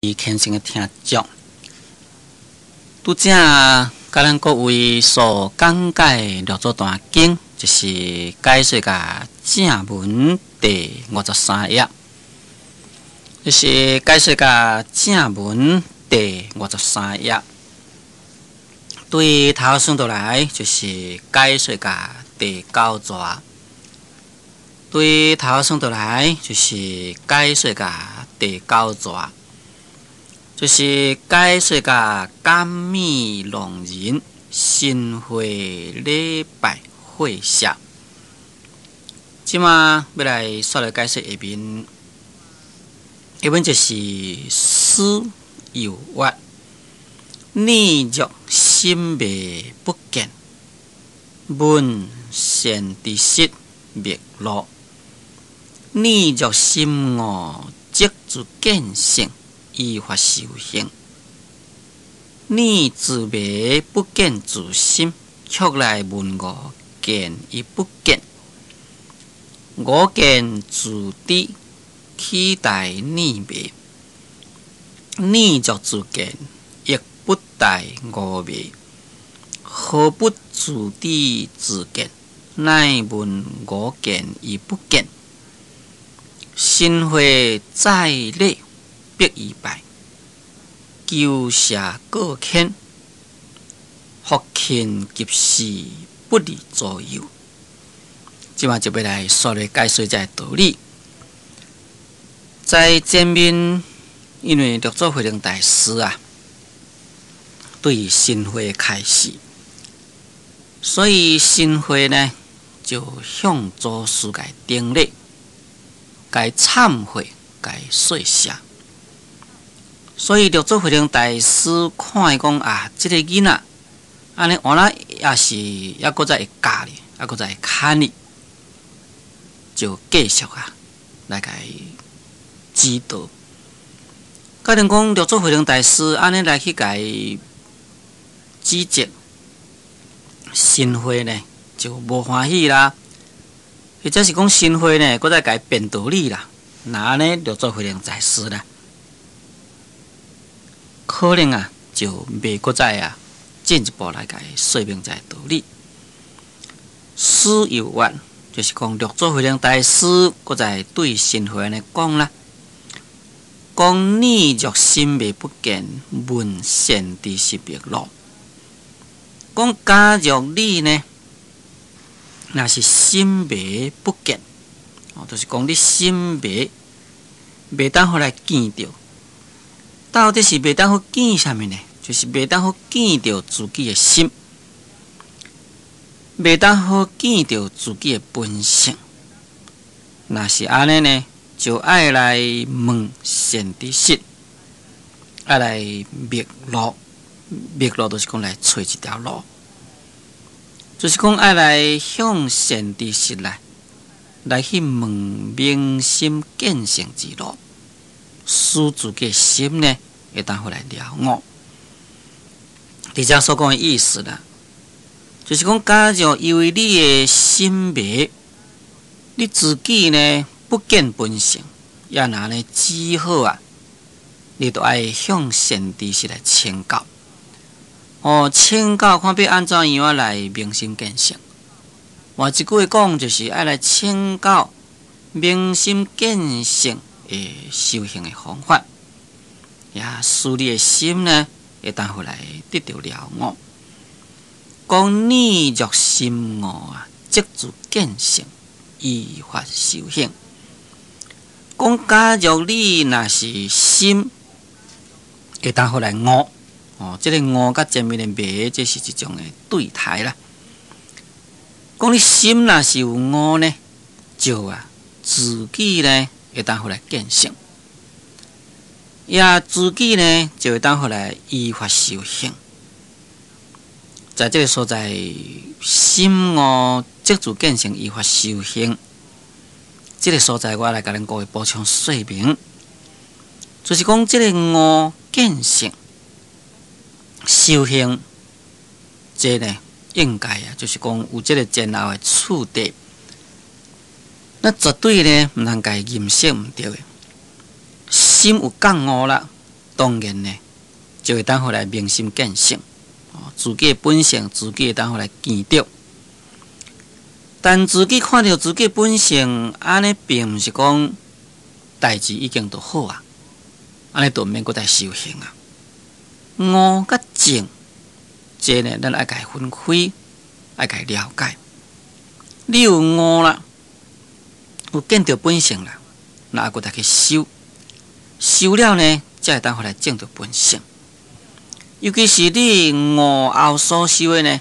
虔誠的聽眾，拄才共咱各位所講解六祖壇經，就是解說甲正文第53頁，就是解說甲正文第五十三頁。對頭算落來，就是解說甲第九逝。對頭算落來，就是解說甲第九逝。就是解說甲感米浪人神會禮拜會社。這馬欲來煞來解說下面，下面就是師又曰：你若心迷不見，聞善知識覓路；你若心悟，即自見性。依法修行，你自迷不見自心，卻來問我見與不見？我見自知，豈待你迷？你若自見，亦不待我迷。何不自知自見？乃問我見與不見？神會在禮。逼伊拜，求舍過慳，福勤及時不離左右。這馬就欲來煞來解說這个道理。在前面，因為六祖慧能大師啊，對神會開示，所以神會呢就向祖師共頂禮，共懺悔，共說謝。所以六祖慧能大師看伊講啊，這个囡仔，按呢原來也是猶閣再會教你，猶閣再會牽你，就繼續啊來共伊指導。假如講六祖慧能大師按呢來去共伊指責，神會呢就無歡喜啦，或者是講神會呢閣再共伊辯道理啦，若按呢六祖慧能大師啦，可能啊，就袂閣再啊進一步來共伊說明這个道理。師又曰，就是講六祖慧能大師閣再對神會按呢講啦，講你若心迷不見，聞善知識覓路。講假若你呢，若是心迷不見，哦，就是講你心迷，袂當予來見著。到底是袂當好見啥物呢？就是袂當好見著自己的心，袂當好見著自己的本性。若是按呢呢，就愛來問善知識，愛來覓路，覓路就是講來揣一條路，就是講愛來向善知識來去問明心見性之路。使自己的心呢，會當予來了悟。佇遮所講的意思啦，就是講，假若因為你的心迷，你自己呢不見本性，也若呢只好啊，你著愛向善知識來請教。哦，請教看欲按怎樣來明心見性。換一句話講，就是愛來請教明心見性的修行的方法，也使你的心呢，會當予來得著了悟。講你若心悟啊，即自見性，依法修行。講假若你若是心會當予來悟，哦，這个悟佮前面的迷，這是一種的對台啦。講你心若是有悟呢，就啊自己呢，會當予來見性，也自己呢就會當予來依法修行。在這个所在，心悟即自見性依法修行，這个所在，我來共恁各位補充說明，就是講這个悟見性修行，這个呢應該啊，就是講有這个前後的次第。咱絕對呢，毋通共伊認識毋著的。心有覺悟啦，當然呢，就會當予來明心見性，哦，自己的本性，自己會當予來見著。但自己看著自己本性，按呢並毋是講代誌已經都好啊，按呢就毋免閣再修行啊。悟佮證，這呢，咱愛共伊分開，愛共伊了解。你有悟啦，有見著本性啦，那閣再去修，修了呢，才會當予來證著本性。尤其是你悟後所修的呢，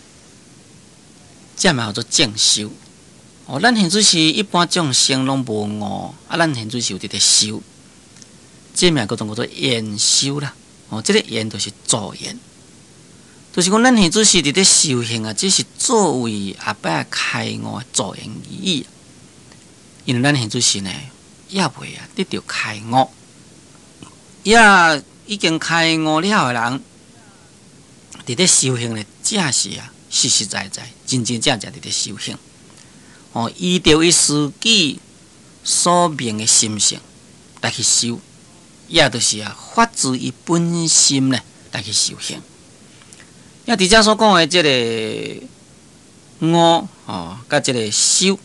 這嘛叫做正修。哦，咱現在是一般眾生攏無悟，啊，咱現在是有佇咧修，這名叫做緣修啦。哦，這个緣就是助緣，就是講咱現在是佇咧修行啊，只是作為後擺開悟的助緣而已。因為咱現在是呢，猶未啊得著開悟，也已經開悟了的人，佇咧修行呢，正是啊，實實在在、真真正正佇咧修行。哦，依著伊自己所明的心性來去修，也就是啊，發自伊本心呢來去修行。也佇遮所講的這个悟哦，佮這个修，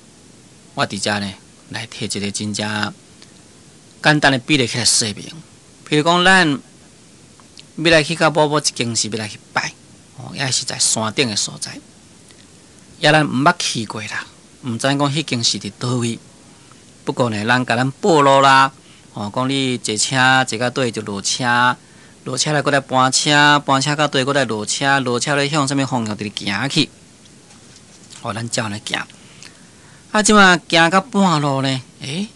我佇遮呢來提一个真正簡單的比例起來說明。譬如講，咱欲來去到某某一間寺，欲來去拜，哦，也是在山頂的所在，也咱毋捌去過啦。毋知影講彼間是佇佗位，不過呢，人共咱報路啦，哦，講你坐車坐到佗就落車，落車來閣來搬車，搬車到佗閣來落車，落車咧向啥物方向佇咧行去，哦，咱照按呢行。啊，這馬行到半路呢，欸，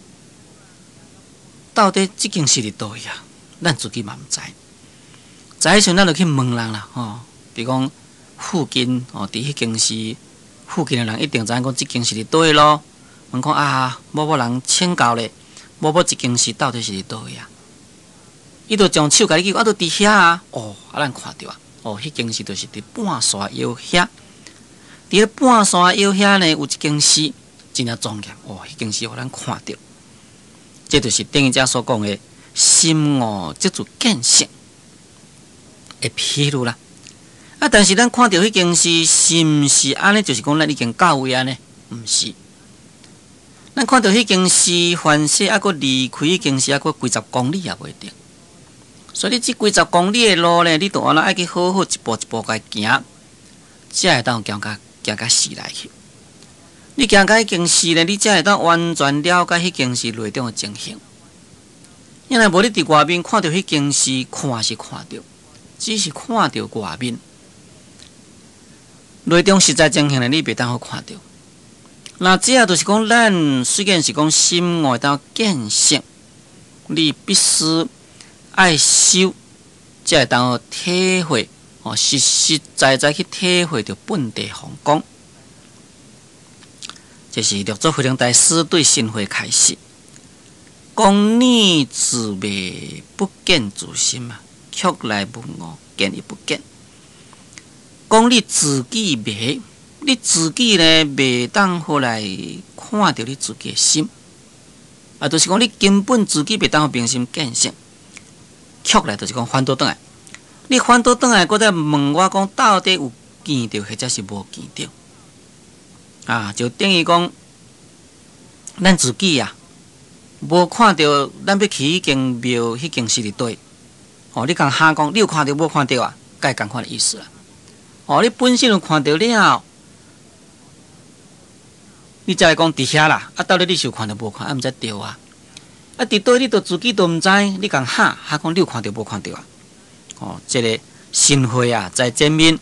到底這間是佇佗位啊？咱自己嘛毋知。知彼時陣咱就去問人啦，吼，比如講附近哦，佇彼間寺附近的人一定知影講這間是佇佗位咯。問講啊，某某人請教咧，某某一間寺到底是佇佗位啊？伊就將手共你指，啊，就佇遐啊。哦，啊，咱看著啊，哦，彼間寺就是佇半山腰遐。佇咧半山腰遐呢，有一間寺，真正莊嚴。哦，彼間寺予咱看著，這就是等於遮所講的心悟即自見性的譬喻啦。啊！但是咱看著彼間寺，是毋是按呢？就是講咱已經到位按呢？毋是。咱看著彼間寺，凡勢猶閣離開彼間寺，猶閣幾十公里也袂定。所以你這幾十公里的路呢，你都按呢愛去好好一步一步共伊行，才會當行到行到寺內去。你行到彼間寺呢，你才會當完全了解彼間寺內中的情形。因為無你佇外面看著彼間寺，看是看著，只是看著外面。內中實在情形呢，你袂當好看著。那這就是講，咱雖然是講心悟當見性，你必須愛修，才會當好體會哦，實實在在去體會著本地風光。這是六祖慧能大師對神會開示，講你自迷不見自心啊，卻來問我見與不見？講你自己迷，你自己呢袂當好來看著你自己的心，啊，就是講你根本自己袂當好明心見性，卻來就是講反倒轉來，你反倒轉來，閣再問我講到底有見著，或者是無見著？啊，就等於講咱自己啊，無看著咱欲去彼間廟，彼間寺佇佗？哦，你共哈講，你有看著無看著啊？佮伊仝款的意思啦。哦，你本身有看著了，你才會講佇遐啦。啊，到底你是有看著無看？啊，毋知著啊。啊，佇佗你都自己都毋知，你共哈哈講你有看著無看著啊？哦，這个神會啊，在前面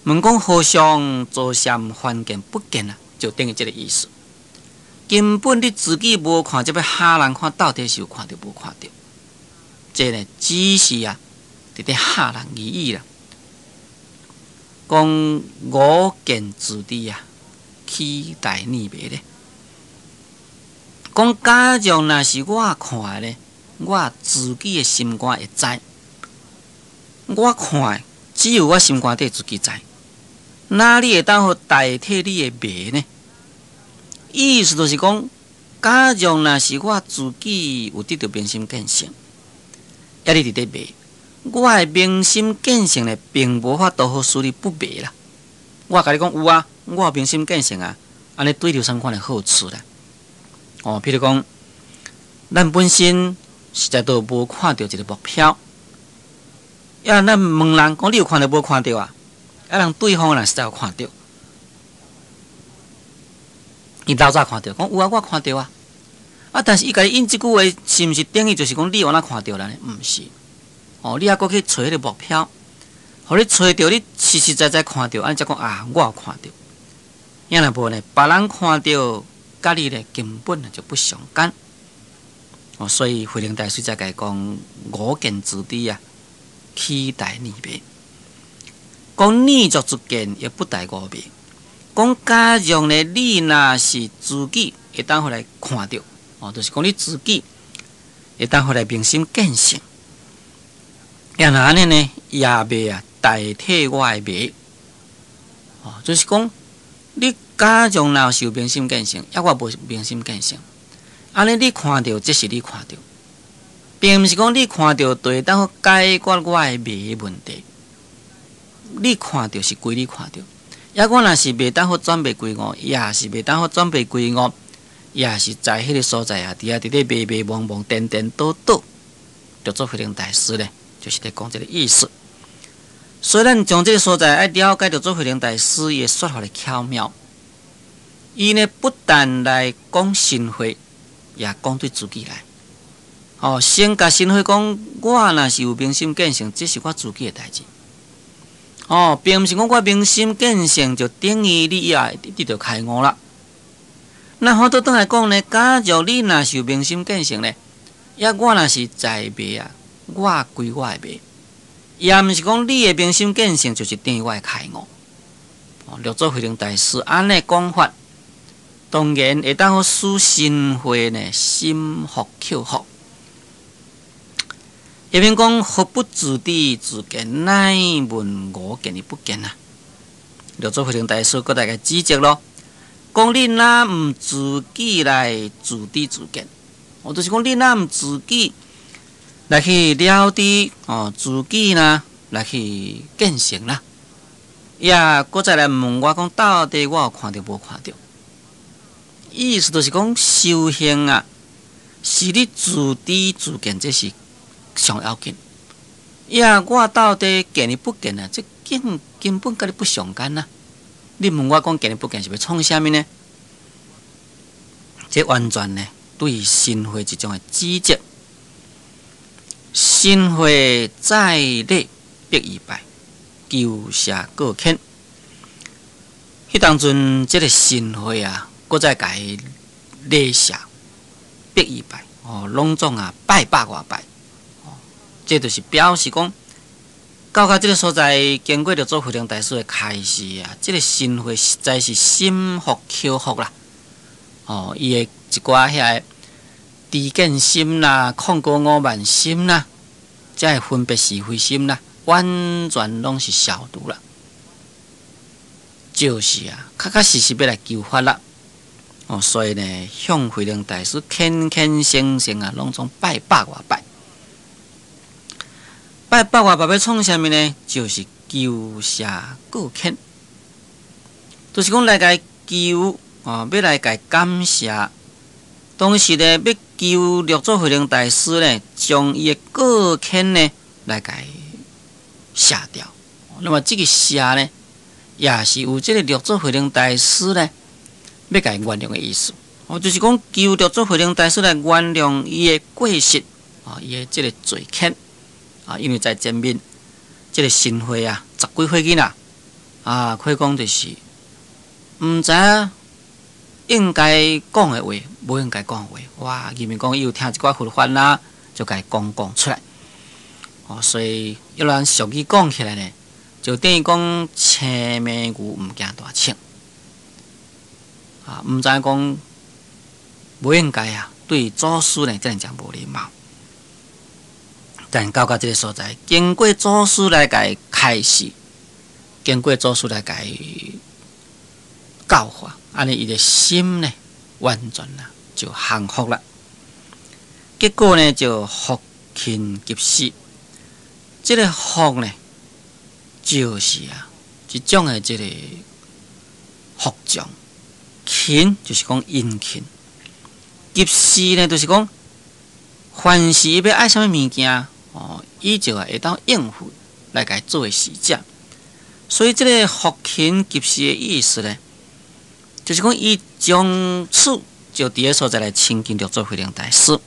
問講和尚坐禪還見不見啊？就等於這个意思。根本你自己無看，這欲哈人看到底是有看著無看著？這个只是啊，佇咧嚇人而已啦。講我見自知啊，豈待念迷咧？講假若若是我看咧，我自己的心肝會知。我看，只有我心肝底自己知。哪裡會當予代替你的迷呢？意思就是講，假若若是我自己有得著明心見性，抑你佇咧迷，我的明心見性呢，並無法度予使你不迷啦。我共你講有啊，我有明心見性啊，按呢對你有啥物款的好處啦？哦，譬如講，咱本身實在都無看著一个目標，啊，咱問人講你有看著無看著啊？啊，人對方人實在有看著，伊老早看著，講有啊，我看著啊。啊，但是伊共你應這句話，是毋是等於就是講你有按怎看著啦呢？毋是。哦，你猶閣去揣彼个目標，予你揣著，你實實在在看著，按呢才講啊，我有看著。啊若無呢，別人看著，佮你呢根本就不相干。哦，所以慧能大師才共講我見自知啊，豈待你迷？講你作自見，亦不待我迷。講假若呢，你若是自己會當予來看著，哦，就是講你自己會當予來明心見性。啊若按呢呢，也袂啊代替我的迷。哦，就是講你假若若是有明心見性，抑我無明心見性，按呢你看著，這是你看著，並毋是講你看著就會當解決我的迷問題。你看著是歸你看著，抑我若是袂當予轉迷歸悟，也是袂當予轉迷歸悟，也是在彼个所在啊，佇遐佇咧迷迷茫茫、顛顛倒倒，六祖慧能大師咧，就是咧講這个意思。所以咱從這个所在愛了解六祖慧能大師伊的說法的巧妙。伊呢不但來講神會，也講對自己來。哦，先共神會講，我若是有明心見性，這是我自己的代誌。哦，並毋是講我明心見性就等於你也你就開悟啦。那反倒轉來講呢，假如你若是有明心見性呢，抑我若是在迷啊，我歸我的迷，也毋是講你的明心見性就是等於我的開悟。哦，六祖慧能大師按呢講法，當然會當予使神會呢心服口服。下面講佛不自知自見，乃問我見伊不見啊？六祖慧能大師閣來共指責咯，講你若毋自己來自知自見，哦，就是講你若毋自己來去了知哦，自己呢來去見性啦，也閣再來問我講，到底我有看著無看著？意思就是講修行啊，是你自知自見，這是上要緊。呀，我到底見伊不見啊？這根本佮你不相干啊！你問我講見伊不見是欲創啥物呢？這完全呢對神會一種的指責。神會再禮百餘拜，求謝過愆。彼當陣，這个神會啊，閣再共伊禮謝百餘拜，哦，攏總啊拜百外拜。這就是表示講，到這个所在，經過六祖慧能大師的開示啊，這个神會實在是心服口服啦。哦，伊的一寡遐个知見心啦、控過我慢心啦，才會分別是非心啦，完全攏是消除啦。就是啊，確確實實欲來求法啦。哦，所以呢，向慧能大師懇懇誠誠啊，攏總拜百外拜。拜百外拜欲創啥物呢？就是求謝過愆，就是講來共求哦，欲來共感謝。當時呢，欲求六祖慧能大師呢，將伊的過愆呢來共卸掉。那麼這个謝呢，也是有這个六祖慧能大師呢，欲共原諒的意思。哦，就是講求六祖慧能大師來原諒伊的過失，哦，伊的這个罪愆。啊，因為在前面這个神會啊，十幾歲囡仔啊，可以講就是毋知影應該講的話，無應該講的話。哇，明明講伊有聽一寡佛法啦，就共伊講講出來。哦，所以一咱俗語講起來呢，就等於講青牯牛毋驚大銃。啊，毋知影講無應該啊，對祖師呢，遮爾誠無禮貌。但到這个所在，經過祖師來共伊開示，經過祖師來共伊教化，按呢伊的心呢，完全啊就降服啦。結果呢，就服勤急死。這个服呢，就是啊，一種的這个服裝。勤就是講殷勤，及時呢，就是講凡是伊欲愛啥物物件，哦，伊就會當應付來共伊做的使者。所以這个服勤及時的意思呢，就是講伊從此就佇个所在來親近六祖慧能大師，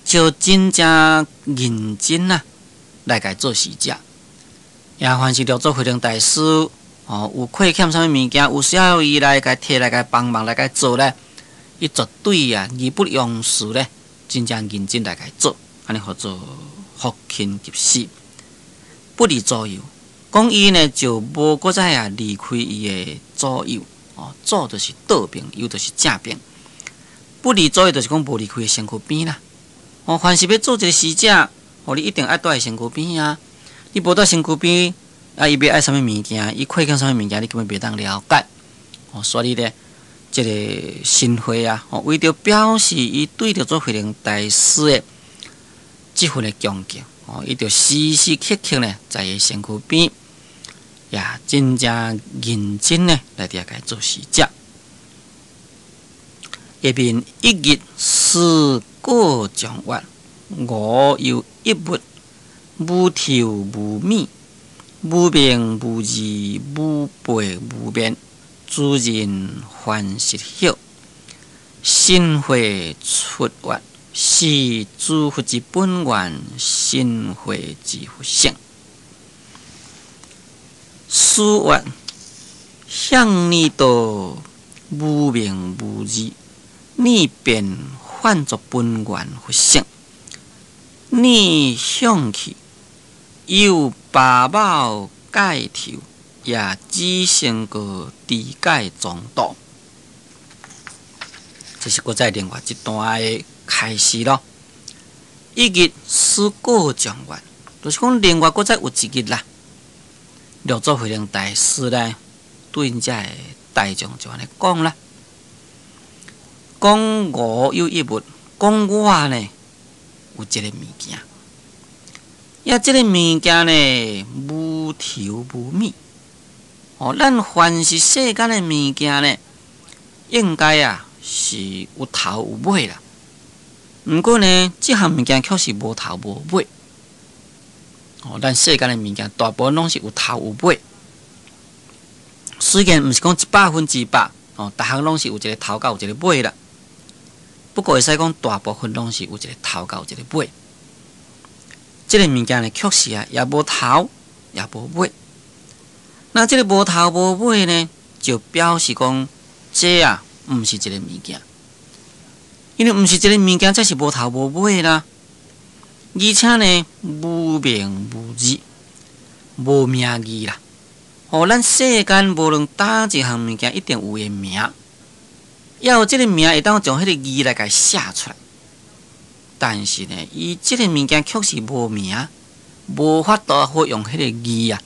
就真正認真啊來共伊做使者。也凡是六祖慧能大師哦，有虧欠啥物物件，有需要伊來共提來共幫忙來共做咧，伊絕對啊義不容辭咧，真正認真來共做，按呢號做服勤及時，不離左右。講伊呢就無閣再啊離開伊的左右哦，左就是倒爿，右就是正爿。不離左右就是講無離開身軀邊啦。哦，凡是欲做一个使者，哦，你一定愛蹛佇身軀邊啊。你無蹛身軀邊，啊，伊欲愛啥物物件，伊虧欠啥物物件，你根本袂當了解。哦，所以咧，這个神會啊，哦，為著表示伊對六祖慧能大師的這份的恭敬，哦，伊就時時刻刻呢，在伊身軀邊，也真正認真呢來佇遐共伊做使者。下面一日思過丈月，吾有一物，無頭無尾，無名無字，無背無面，諸人凡實曉。神會出曰：是諸佛之本願，神會之佛性。師曰：向你道無名無字，你便反作本願佛性。你向去有八卯蓋頭，也只勝過智解中道。這是閣再另外一段的開始咯。一日思過丈月，就是講另外閣再有一日啦。六祖慧能大師咧，對𪜶遮的大眾就按呢講啦，講吾有一物，講我呢有一個物件，呀，這个物件呢無頭無尾。哦，咱凡是世間的物件呢，應該啊是有頭有尾啦。毋過呢，這項物件卻是無頭無尾。哦，咱世間的物件大部分攏是有頭有尾，雖然毋是講100%，哦，逐項攏是有一個頭佮有一個尾啦。不過會使講大部分攏是有一個頭佮有一個尾。這个物件呢，確實啊，也無頭，也無尾。那這个無頭無尾呢，就表示講這啊，毋是一个物件，因為毋是一个物件，才是無頭無尾啦。而且呢，無名無字，無名字啦。哦，咱世間無論佗一項物件，一定有伊的名，要有這个名會當將彼个字來共寫出來。但是呢，伊這个物件卻是無名，無法度好用彼个字啊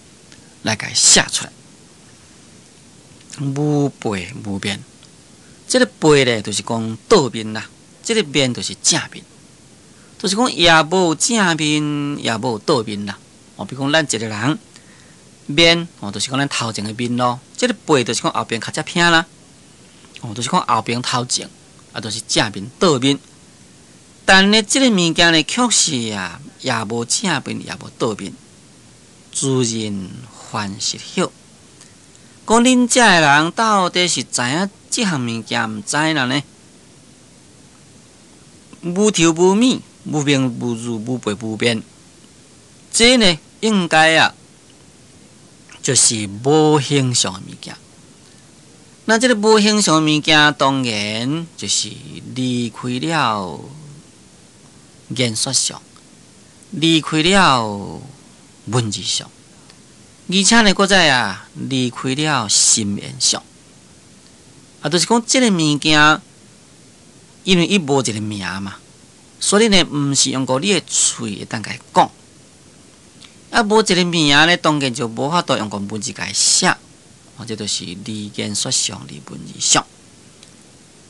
來共寫出來。無背無面，這个背咧就是講倒面啦，這个面就是正面。就是講也無正面，也無倒面啦。哦，比如講咱一個人面，哦，就是講咱頭前的面咯。這个背就是講後邊較才偏啦。哦，就是講後邊頭前，啊，就是正面倒面。但呢，這个物件呢，確實啊，也無正面，也無倒面。諸人凡實曉，講恁遮的人到底是知影這項物件，毋知啦呢？無頭無尾，無名無字，無背無面，這呢應該啊，就是無形象的物件。那這个無形象的物件，當然就是離開了言說相，離開了文字相，而且呢，閣再啊，離開了心緣相。啊，就是講這个物件，因為伊無一个名嘛。所以呢，毋是用過你的喙會當共伊講，啊，無一个名呢，當然就無法度用個文字共伊寫，哦，這就是離言說相，離文字相。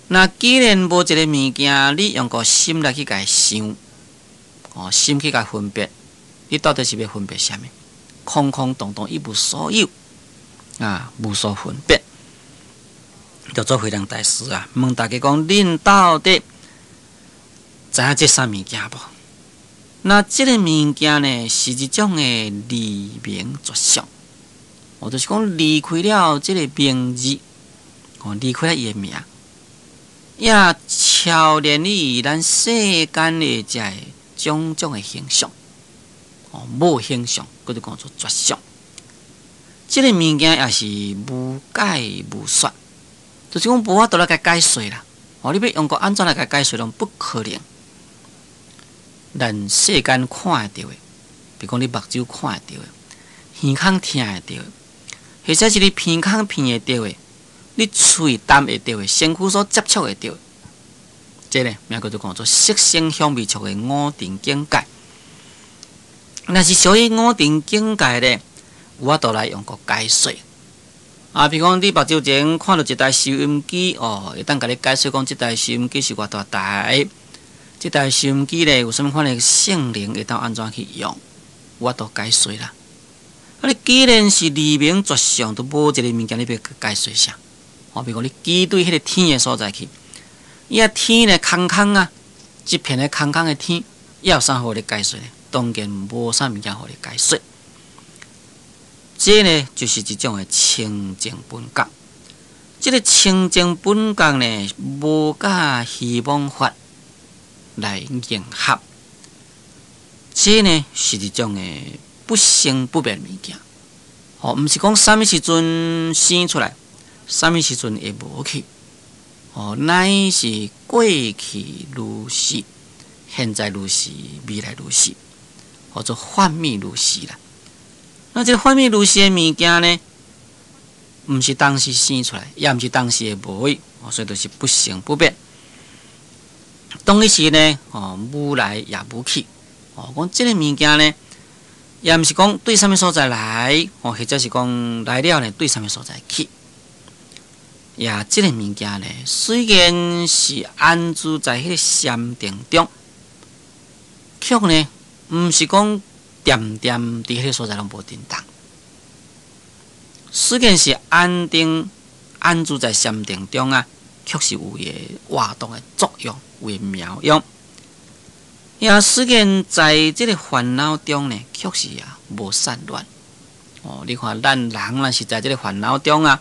那既然無一个物件，你用個心來去共伊想，哦，心去共伊分別，你到底是欲分別啥物？空空洞洞，一無所有啊，無所分別。六祖慧能大師啊，問大家講：恁到底知影這啥物件無？那這个物件呢，是一種的離名絕相，哦，就是講離開了這个名字，哦，離開了伊的名，也超然於咱世間的這个種種的形象，哦，無形象，閣就講做絕相。這个物件也是無解無說，就是講無法度來共解說啦。哦，你欲用個按怎來共解說，攏不可能。咱世間看會著的，比如講你目睭看會著的，耳孔聽會著的，或者是你鼻孔鼻會著的，你喙啖會著的，身軀所接觸會著的，這个名叫做講做色聲香味觸的五塵境界。若是屬於五塵境界咧，有法度來用個解說。啊，比如講你目睭前看著一台收音機，哦，會當共你解說講這台收音機是偌大台。這台收音機咧有啥物款的性能，會當按怎去用，有法度解說啦。啊，你既然是離名絕相，都無一个物件你欲解說啥？哦，比如講你指對彼个天的所在去，伊啊天咧空空啊，一片的空空的天，伊有啥予你解說呢？當然無啥物件予你解說。這呢就是一種的清淨本覺。這个清淨本覺呢，無佮虛妄法來迎合，這呢是一種的不生不滅物件。哦，毋是講啥物時陣生出來，啥物時陣會無去。哦，乃是過去如是，現在如是，未來如是，號做法滅如是啦。那這个法滅如是的物件呢，毋是當時生出來，也毋是當時會無去，所以就是不生不滅。當彼時呢，哦，無來也無去，哦，講這个物件呢，也毋是講對啥物所在來，哦，或者是講來了呢，對啥物所在去。也這个物件呢，雖然是安住在彼个禪定中，卻呢，毋是講恬恬佇彼个所在攏無振動。雖然是安定安住在禪定中啊，卻是有伊个活動的作用，有伊妙用。也雖然在這个煩惱中呢，卻是啊無散亂。哦，你看咱人若是在這个煩惱中啊，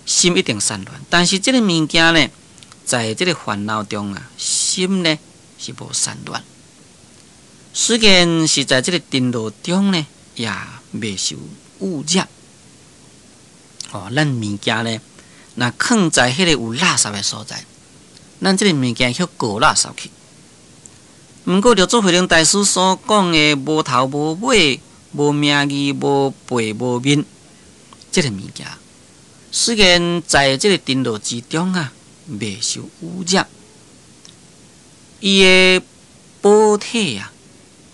心一定散亂。但是這个物件呢，在這个煩惱中啊，心呢是無散亂。雖然是在這个塵勞中呢，也袂受污染。哦，咱物件呢，若囥在彼个有垃圾的所在，咱這个物件去過垃圾去。毋過六祖慧能大師所講的無頭無尾、無名字、無背無面，這个物件，雖然在這个塵勞之中啊，袂受污染，伊的寶體啊，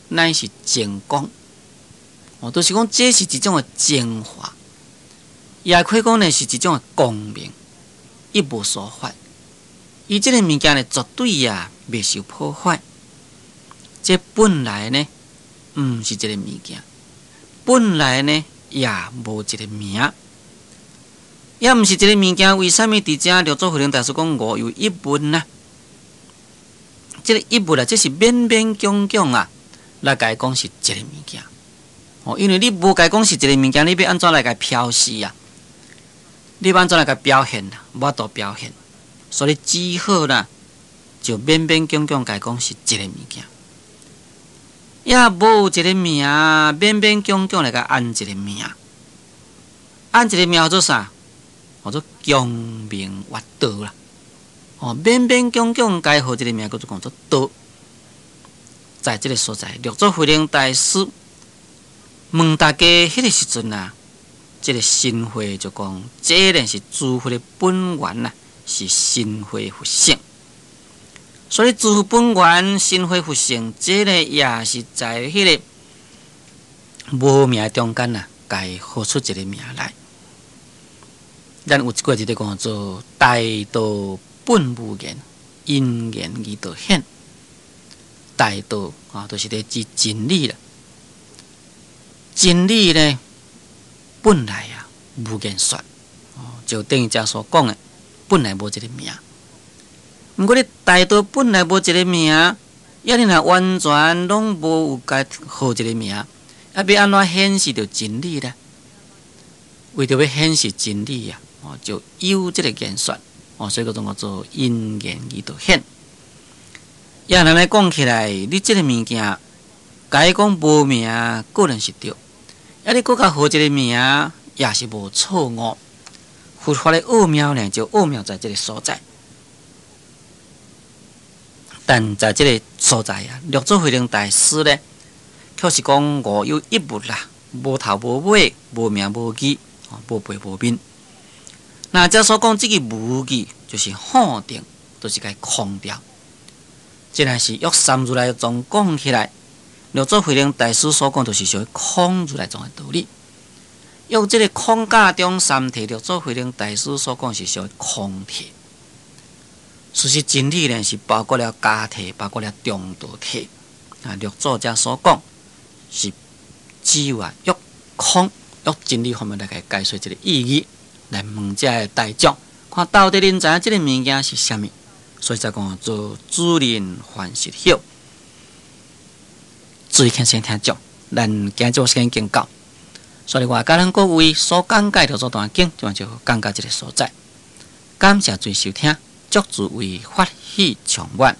乃是淨光，哦，就是講這是一種的淨化，也可以講呢是一種的光明，一無所發。伊這个物件呢，絕對啊袂受破壞。這本來呢，毋是一个物件，本來呢也無一个名，也毋是一个物件。為啥物佇遮六祖慧能大師講無有一物呢？這个一物啊，這是勉勉強強啊，來共伊講是一個物件。哦，因為你無共伊講是一个物件，你欲按怎來共伊標示啊？你欲按怎來共伊表現啊？無法度表現，所以只好啦，就勉勉強強共伊講是一個物件。也無一个名，勉勉強強來共安一个名，按一个名號做啥？號做光明月道啦。哦，勉勉強強共伊號一个名，叫做講做道。在這个所在，六祖慧能大師問大家，彼个時陣啊，這个神會就講，這個是諸佛的本源啊，是神會佛性。所以諸佛本源、神會佛性，這個也是在彼个無名中間啊，共伊號出一个名來。咱有一句話就講做“大道本無言，因緣而道顯”。大道啊，就是咧指真理啦。真理呢，本來啊無言說，就等於遮所講的，本來無這个名。毋過你大道本來無一个名，抑你若完全攏無有共號一个名，啊，欲按怎顯示著真理呢？為著欲顯示真理啊，就有這个言說，所以叫做做因緣而著顯。抑咱來講起來，你這个物件，共伊講無名，固然是對；啊，你閣共號一个名，也是無錯誤。佛法的奧妙呢，就奧妙在這个所在。但在這个所在啊，六祖慧能大師呢，卻是講無有一物啦，無頭無尾，無名無字，無背無面。那遮所講這个無字，就是否定，就是共空掉。這若是約三如來藏講起來，六祖慧能大師所講，就是屬於空如來藏的道理。約這个空假中三諦，六祖慧能大師所講是屬於空諦。事實真理呢，是包括了假諦，包括了中道諦。啊，六祖遮所講是只有啊，約空約真理方面來共解說這个意義，來問遮个大眾，看到底恁知影這个物件是啥物？所以才講做主人還實曉。注意聽先聽講，咱今日時間已經到，所以我共咱各位所講解的這段經，就講到這个所在。感謝注意收聽。祝諸位法喜充滿。